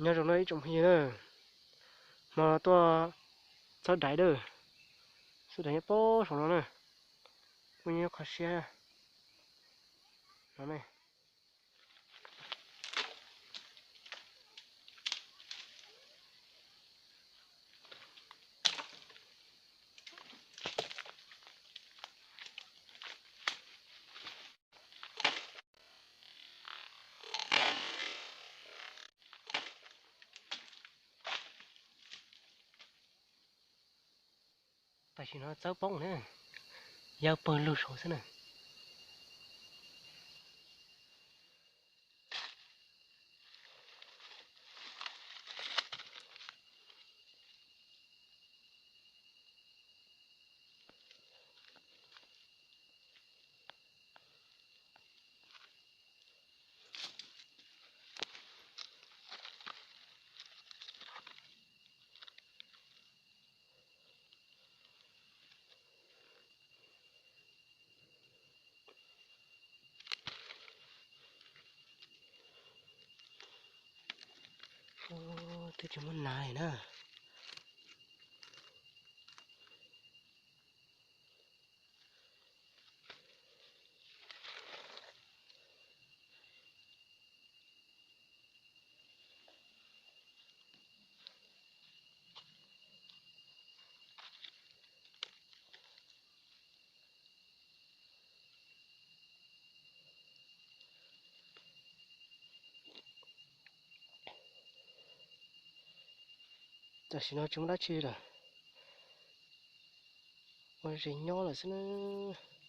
Nyob zoo no ib tsoom phooj ywg na, hmo no tuaj txhawb daiv lawm, txhawb daiv nyob pob saum no na, kuj nyob qhov siab no ne. Tam sim no txawb poob na, yawg pawg lug saud xwb na. Twb tsis muaj nas li na. Tam sim no tsis muaj dab tsi lawm, ua zis nyob lawm xwb na.